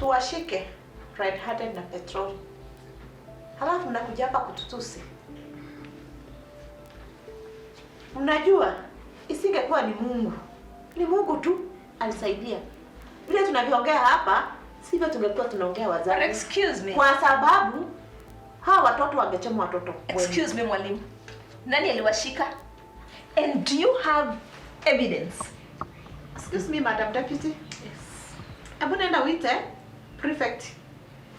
Tuwashike red-handed na petroli. Halafu mnakuja hapa kututusi. Mnajua isingekuwa ni Mungu, ni Mungu tu alisaidia. Vile tunavyoongea hapa sivyo tungekuwa tunaongea wazazi. Excuse me. Kwa sababu hawa watoto wangechoma watoto. Excuse me, mwalimu. Nani aliwashika? And do you have evidence? Excuse me, Madam Deputy. Yes. Hebu nenda uite prefect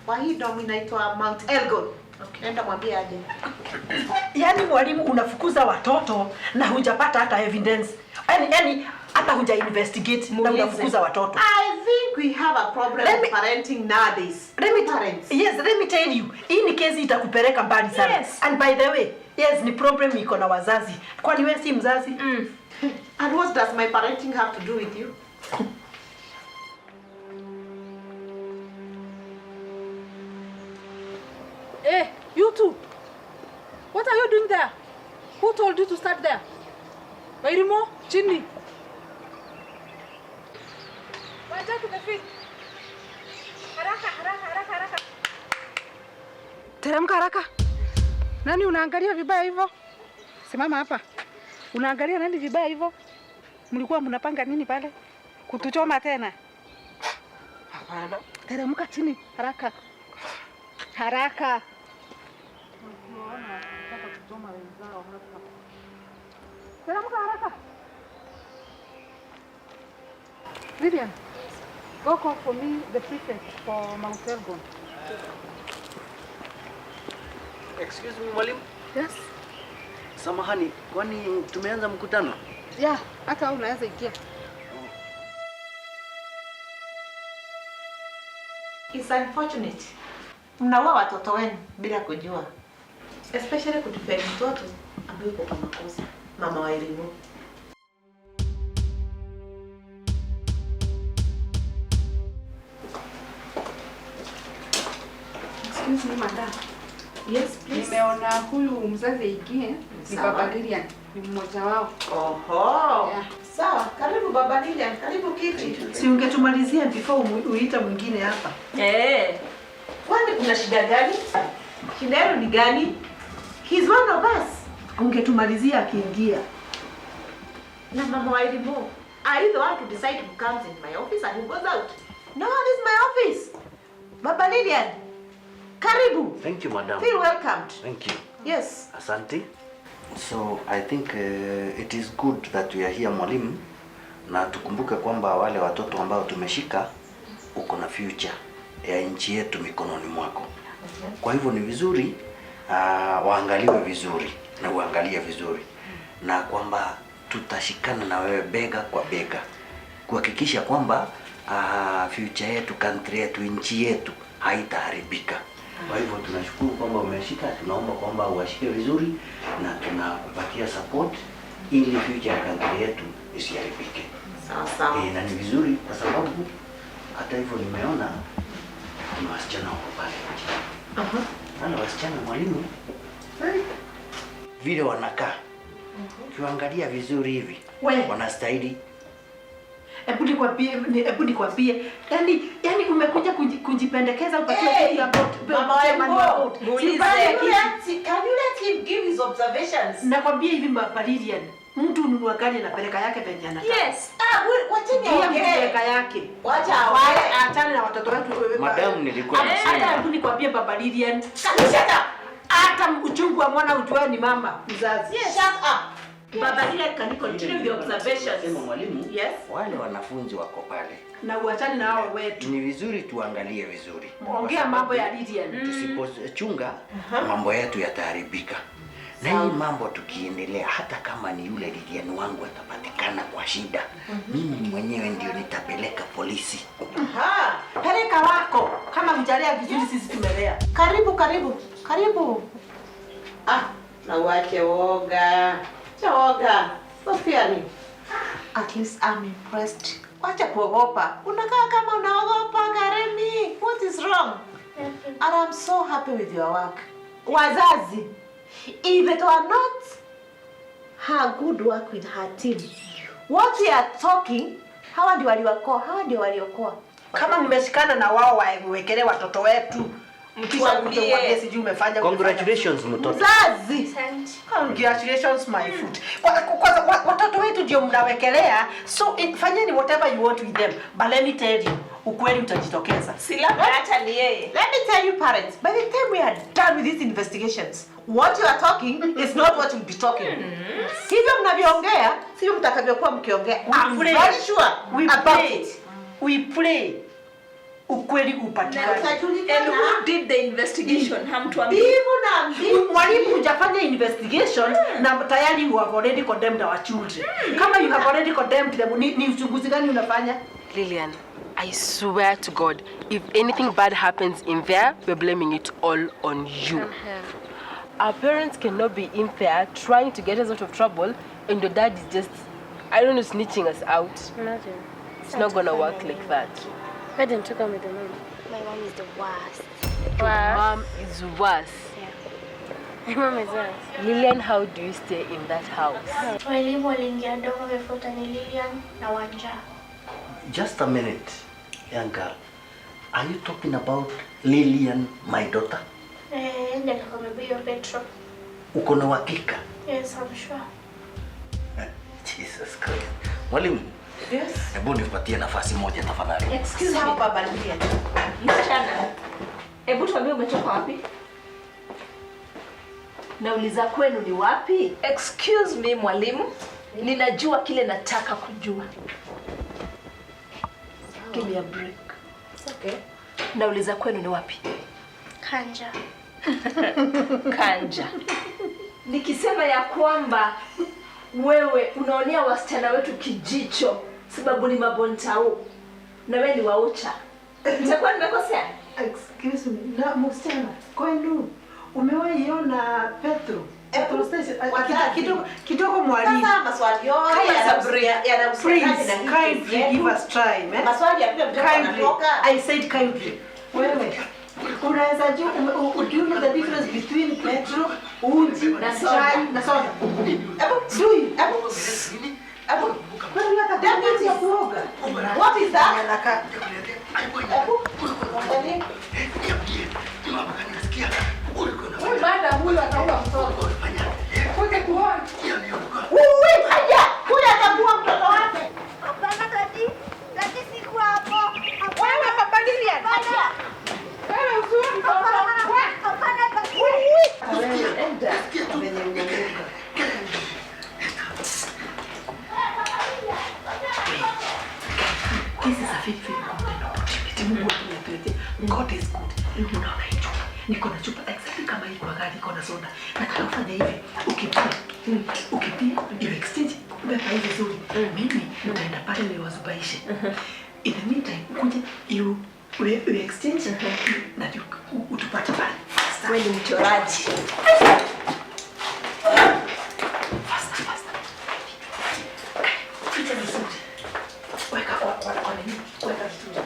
wa hii dorm inaitwa Mount Elgon. Okay. Nenda mwambie aje. Yaani mwalimu unafukuza watoto na hujapata hata evidence. Yaani hata huja investigate na unafukuza watoto. I think we have a problem with parenting nowadays. Parents. Yes, let me tell you. Hii ni kesi itakupeleka mbali sana. Yes. And by the way, yes, ni problem iko na wazazi. Kwani wewe si mzazi? And what does my parenting have to do with you? Hey, you two. What are you doing there? Who told you to start there? Wairimo, chini. Wacha to the field. Haraka, haraka, haraka, haraka. Teremka haraka. Nani unaangalia vibaya hivyo? Simama hapa. Unaangalia nani vibaya hivyo? Mlikuwa mnapanga nini pale? Kutuchoma tena? Hapana. Teremka chini haraka. Haraka. Teremka haraka. Vivian, go call for me the prefect for Mount Elgon. Excuse me, mwalimu. Yes. Samahani, kwani tumeanza mkutano? Yeah, hata unaweza ingia. It's unfortunate. Mnaua watoto wenu bila kujua. Especially kudefend mtoto ambaye yuko kwa makosa. Mama wa elimu. Excuse me, madam. Yes, please. Nimeona huyu mzazi aingie ni Sawa. Baba Lilian, ni mmoja wao. Oho. Yeah. Sawa, karibu Baba Lilian, karibu kiti. Si ungetumalizia before uite mwingine hapa. Kwani kuna shida gani? Shida yenu ni gani? He's one of us. Ungetumalizia akiingia. Na mama wa elimu, are you the one to decide who comes in my office and who goes out? No, this is my office. Baba Lilian, karibu. Thank you, madam. Feel welcomed. Thank you. Yes. Asante. So I think it is good that we are here mwalimu, na tukumbuke kwamba wale watoto ambao tumeshika, uko na future ya nchi yetu mikononi mwako. Kwa hivyo ni vizuri waangaliwe vizuri na uangalie vizuri, na kwamba tutashikana na wewe bega kwa bega kuhakikisha kwamba future yetu, country yetu, nchi yetu haitaharibika. Kwa hivyo tunashukuru kwamba umeshika, tunaomba kwamba uwashike vizuri na tunakupatia support ili future ya country yetu isiharibike. Sawa sawa. Na ni vizuri kwa sababu hata hivyo nimeona kuna wasichana wako pale nje. Wale wasichana mwalimu, vile wanakaa ukiangalia vizuri hivi wanastahili. Hebu nikwambie, yani umekuja kujipendekeza upatie Hey, kiti ya boat, Mama wa chairman wa Embo, boat. muulize. Si ubaya Can you kiti. let him give his observations? Nakwambia hivi Baba Lilian, mtu ununua gari na peleka yake venye anataka. Yes. Wacheni Pia mtu aongee. peleka yake. Wacha aongee. Achane na watoto wetu. Madam, nilikuwa Hata nasema. hebu nikwambie Baba Lilian, Can you shut up? hata uchungu wa mwana ujue ni mama mzazi. Yes. Shut up. Baba Lilian, can you continue with your observations? Sema mwalimu, Yes. wale wanafunzi wako pale. Na uachane na hao wetu. Ni vizuri tuangalie vizuri. Ongea mambo ya Lilian. Tusipochunga mambo yetu yataharibika. Na hii mambo tukiendelea, hata kama ni yule Lilian wangu atapatikana kwa shida, mimi mwenyewe ndio nitapeleka polisi. Aha. Peleka wako kama hujalea vizuri, sisi tumelea. Karibu, karibu, karibu. Na uache woga. Acha woga. Sofia ni. At least I'm impressed. Wacha kuogopa. Unakaa kama unaogopa Karemi. What is wrong? And I'm so happy with your work. Wazazi, if it were not her good work with her team, what we are talking, hawa ndio waliokoa, hawa ndio waliokoa. Kama mmeshikana na wao wawekelee watoto wetu. Kisha uje uambie sijui umefanya. Congratulations mtoto. Mzazi. Asante. Congratulations my foot. Kwanza watoto wetu ndio mnawekelea, so fanyeni whatever you want with them. But let me tell you, ukweli utajitokeza. Si labda hata ni yeye. Let me tell you parents, by the time we are done with these investigations, what you are talking is not what you'll be talking. Hivyo mnavyoongea, sivyo mtakavyokuwa mkiongea. I'm pray. very sure We about pray. it. We pray. Ukweli upatikane. And who did the investigation? Hamtuambii. Mbivu na mbivu. Mwalimu, hujafanya investigation na tayari you have already condemned our children. Kama you have already condemned them, ni uchunguzi gani unafanya? Lillian, I swear to God, if anything bad happens in there, we're blaming it all on you. Our parents cannot be in there trying to get us out of trouble, and your dad is just, I don't know, snitching us out. Imagine. It's not gonna work like that. Why didn't you come with the mom? My mom is the worst. Your mom is worse. My mom is worse. Lillian, how do you stay in that house? Walimu waliingia ndogo wamefuta ni Lilian na Wanja. Just a minute, young girl. Are you talking about Lillian, my daughter? Eh, ndiye alikuwa amebeba hiyo petrol. Uko na uhakika? Yes, I'm sure. Jesus Christ. Mwalimu, Yes. hebu nipatie nafasi moja tafadhali. Excuse me. Sawa Baba Lilian. Msichana, hebu tuambie umetoka wapi? Nauliza kwenu ni wapi? Excuse me mwalimu, ninajua kile nataka kujua. Give me a break. Okay. Nauliza kwenu ni wapi? Kanja. Kanja. Nikisema ya kwamba wewe unaonea wasichana wetu kijicho sababu ni mabontao na wewe ni waocha, nitakuwa nimekosea? Excuse me, na msichana, kwenu umewaiona Petro? Petro station Wazazi. kidogo kidogo mwalimu. Sasa maswali yote Kama yanahusiana Please, na hii kesi kindly yetu. give us time. Eh? Maswali ya vile mtoto Kindly. anatoka. I said kindly. Wewe unaweza jua do you know the difference between petrol, uji Na soda. chai na soda? Hebu Do you? hebu hebu Kwani hata Deputy. ya kuoga? What is that? Anaka Hebu angalia. Huyu madam huyu ataua mtoto. Kuja kuona. Huyu haya, huyu atakuwa mtoto wake. Hapana daddy. Daddy sikuwa hapo. Wewe Baba Lilian. Hapana. Wewe usiue mtoto. Hapana. Wewe. Hapana daddy. venye unanuka. This is a very, very good opportunity. Mungu ametuletea. God is good. Unaona hii chupa? Niko na chupa exactly kama hii kwa gari iko na soda. Nataka ufanye hivi. Ukipia, ukipia, you exchange beba hii vizuri. Mimi nitaenda pale niwazubaishe. In the meantime, ukuje you exchange na utupate pale. Faster. Wewe ni mchoraji. Faster, faster. Ficha vizuri. Weka kwa nini? Weka vizuri.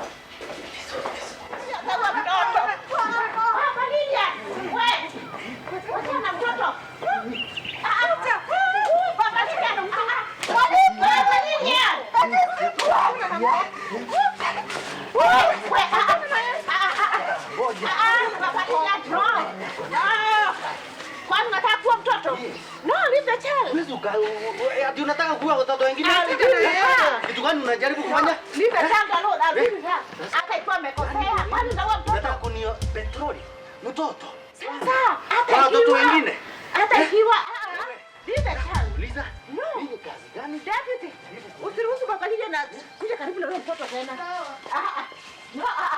Vizuri, vizuri. Ataua mtoto. Baba Lilian, wewe. Wachana mtoto. Ah, ah. Baba Lilian. Ah, ah. Baba Lilian. Wewe, ah, ah. Ah, ah, ah. Ah, Baba Lilian, no. No. Kwani unataka kuua mtoto? No, leave the child. Huwezi ati unataka kuua watoto wengine? Ah, leave the child. Kitu gani unajaribu kufanya? Leave the child alone. I'll deal with her. Hata ikiwa amekosea, kwani utaua mtoto? Unataka kunio petroli mtoto Sasa, hata Kwa watoto ikiwa wengine? Hata ikiwa ah, ah, leave the child. Liza, No. hii ni kazi gani? Deputy, usiruhusu Baba Lilian na kuja karibu na huyo mtoto tena. Ah, ah. No, ah, ah.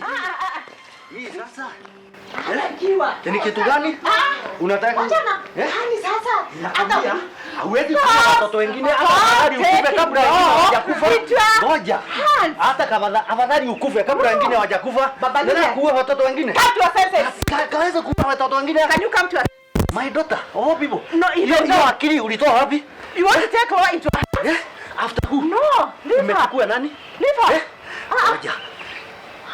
Ah, ah, ah. Hii sasa Hata ikiwa ni kitu gani? Ah, Unataka wachana. Eh? Yaani sasa Nakwambia, hata hauwezi kuua watoto wengine hata afadhali ukufe kabla wengine hawajakufa. Ngoja. Hata kama afadhali ukufe kabla wengine hawajakufa. Baba Nataka Lilian. kuua watoto wengine. Come to your senses. Kaweza kuua watoto wengine. Can you come to your My daughter, of all people. No, Hiyo even hiyo though- akili ulitoa wapi? You want to take her into Eh? After who? No, leave her. Umechukua nani? Leave her. Eh? Ngoja.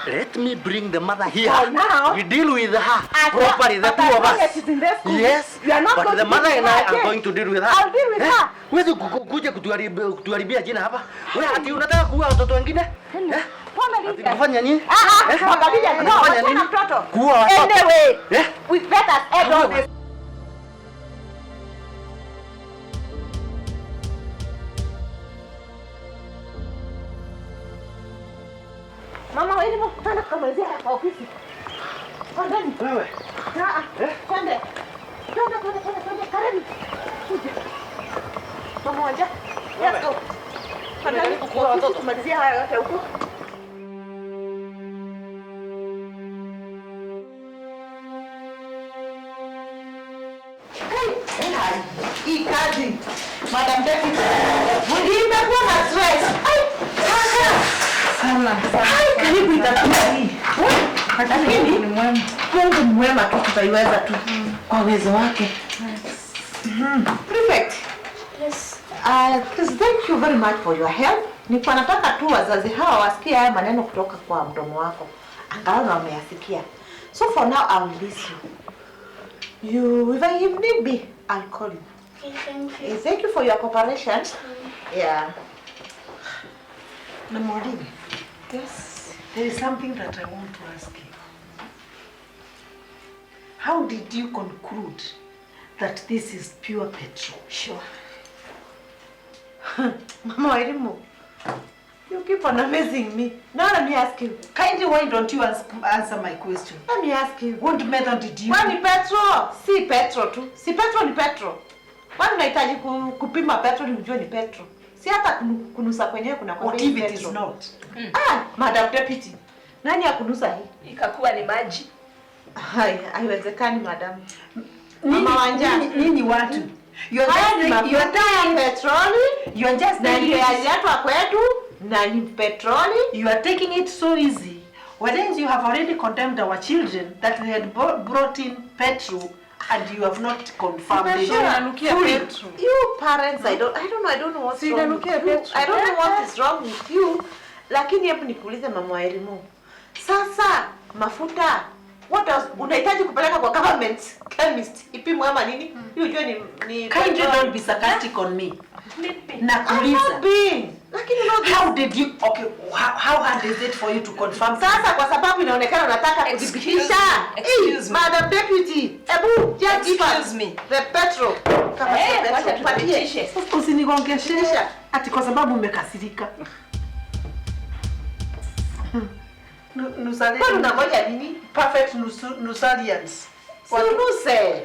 Let me bring the mother here. For now. We deal with her As properly, the but two as of long us. as she's in the school, Yes. you are not But going the to mother deal and with I her are again. going to deal with her. I'll deal with her. Huwezi kuja kutuharibia jina hapa. Wewe ati unataka kuua watoto wengine? Eh? Twende. Kufanya nini? Ah ah, Mama Lilian, no, Anafanya nini? wachana mtoto. Kuua watoto. Anyway, Eh? we let us end all this. Mama, wewe ni mkutano tukamalizia hapa ofisi. Kwendeni. Wewe. Ah, ah, Twende. Twende, twende, twende, twende. Karibu. Kuja. Mama Wanja. Let's go. Twendeni kwa ofisi tumalizia haya yote huko. Hii kazi Madam Deputy imekuwa na stress. Ai, kaka. Sana. Ai, karibu itakuwa hii. Lakini Mungu ni mwema tu, tutaiweza tu kwa uwezo wake. Prefect. Yes. Please thank you very much for your help. Nilikuwa nataka tu wazazi hawa wasikie haya maneno kutoka kwa mdomo wako, angalau na wameyasikia. So for now I will release you. You, if I if need be, I'll call you. Okay, thank you. Thank you for your cooperation. Yeah. Na mwalimu, Yes. there is something that I want to ask you. How did you conclude that this is pure petrol? Sure. Mama Wairimu, you keep on amazing me. Now let me ask you. Kindly, why don't you answer my question? Let me ask you. What method did you Kwani petrol si petrol tu? Si petrol ni petrol. Kwani unahitaji kupima petrol ni ujue ni petrol? Si hata kunusa kwenyewe kuna What kwambia if ni it is petrol. not? Ah, Madam Deputy. Nani akunusa hii? Ikakuwa ni maji. Hai, haiwezekani madam. Nini- Mama Wanja. Nini watu? You are Haya just ni you are mafuta ya petroli you are just na taking ndio it, yaliletwa kwetu na ni petroli. you are taking it so easy. Whereas you have already condemned our children that they had brought in petrol and you have not confirmed it. Sure. Inanukia Fully. petrol. You parents, I don't know what's Si wrong with inanukia you. petrol. I don't know what is wrong with you. Lakini hebu nikuulize mama wa elimu. Sasa mafuta what else unahitaji kupeleka kwa government chemist ipimwe ama nini? Hiyo ujue ni Kindly petrol. don't be sarcastic on me. I'm Nakuuliza. not being. Lakini not How did you okay how hard is it for you to confirm? Sasa kwa sababu inaonekana unataka Excuse kudhibitisha. me, excuse me. Madam Deputy, ebu just give us Excuse me. the petrol. Kama Eh, sio petrol, wacha tupatie. tuthibitishe. Usinigongeshe Tisha. ati kwa sababu umekasirika. Kwani unangoja nini? Perfect nusarians. Si unuse.